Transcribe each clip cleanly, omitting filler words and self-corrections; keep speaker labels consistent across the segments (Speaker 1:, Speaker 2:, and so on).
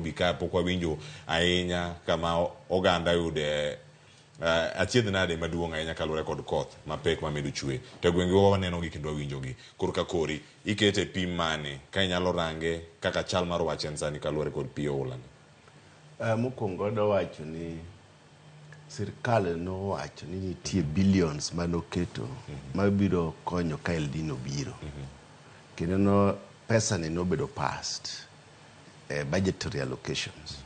Speaker 1: Nairobi ka pok wawinjo ahinya kama oganda yude achiedh nade maduong' ahinya kaluwore kod koth mapek mamedo chwe. To e gwengewa waneno gi kendo wawinjo gi. Korka kori, ikete e pim mane ka inyalo range kaka chal mar wach en sani kaluwore kod pi oula ni?
Speaker 2: Mokwongo adwa wacho ni sirkal nowacho ni nitie billions manoketo mabiro konyo ka El Nino biro. Kendo no pesa ni nobedo passed e budgetary allocations.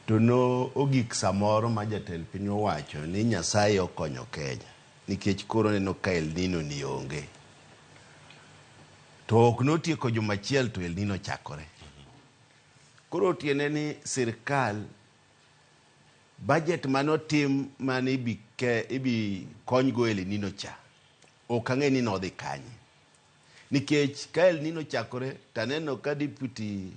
Speaker 2: To no ogik samoro ma jatend piny owacho ni Nyasaye okonyo Kenya nikech koro oneno ka El Nino ni onge. To ok notieko juma achiel to El Nino ochakore. Koro tiende ni sirkal budget manotim mane ibi ke ibi konygo El Nino cha ok ang'e ni nodhi kanye. Nikech ka El Nino ochakore taneno ka deputy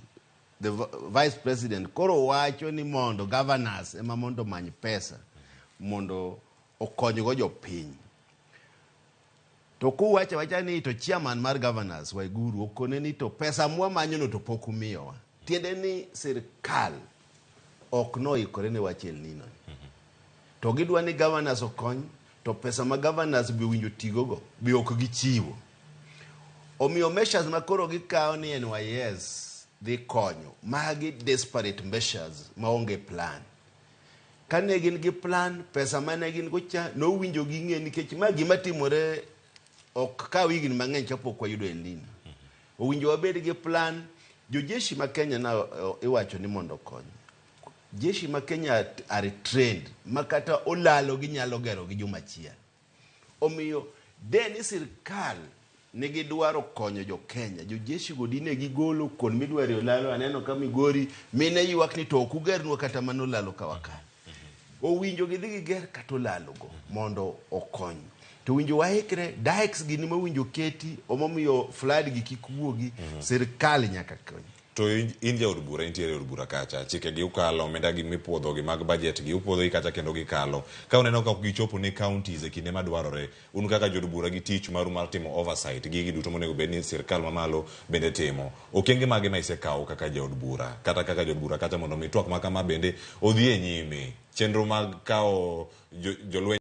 Speaker 2: the vice president koro wacho ni mondo governors ema mondo omany pesa mondo okonygo jopiny. To kuwacho awacha ni to chairman mar governors Waiguru okone ni to pesa mwamanyono to pok umiyowa. Tiende ni sirkal ok noikore ne wach El Nino ni. To gidwa ni governors okony to pesa ma governors be owinjo tigogo be ok gichiwo. Omiyo measures ma koro gikawo ni NYS dhi konyo, magi desperate measures maonge plan. Kane gin gi plan, pesa mane gin go cha nowinjo ging'e nikech ma gima timore ok kaw higni mang'eny kapok wayudo El Nino. Owinjo wabed gi plan. Jojeshi ma Kenya na iwacho ni mondo okony. Jeshi ma Kenya are trained ma kata olalo ginyalo gero gi juma achiel. Omiyo de ni sirkal nigi dwaro konyo jo Kenya, jojeshi go dine gigolo kuond midware olalo. Aneno ka Migori mine ywak ni to ok ugernwa kata mana olalo ka wakal. Owinjo gidhi giger kata olalo go mondo okony. To winjo waikre, dikes gini mowinjo keti, omomiyo flood gi kik wuogi, sirkal nyaka kony.
Speaker 1: To in jaod bura, intiere e od bura kacha, chike gi ukalo, omenda gi mipuodho gi mag budget gi upuodho gi kacha kendo gikalo. Ka uneno ka ok gichopo ne counties e kinde madwarore, un kaka jood bura gi tich maru mar timo oversight gigi duto monego bed ni sirkal mamalo bende timo. Okenge mage ma isekawo kaka jaod bura kata kaka jood bura kacha mondo mi twak ma kama bende odhi e nyime? Chenro mag kawo jolweny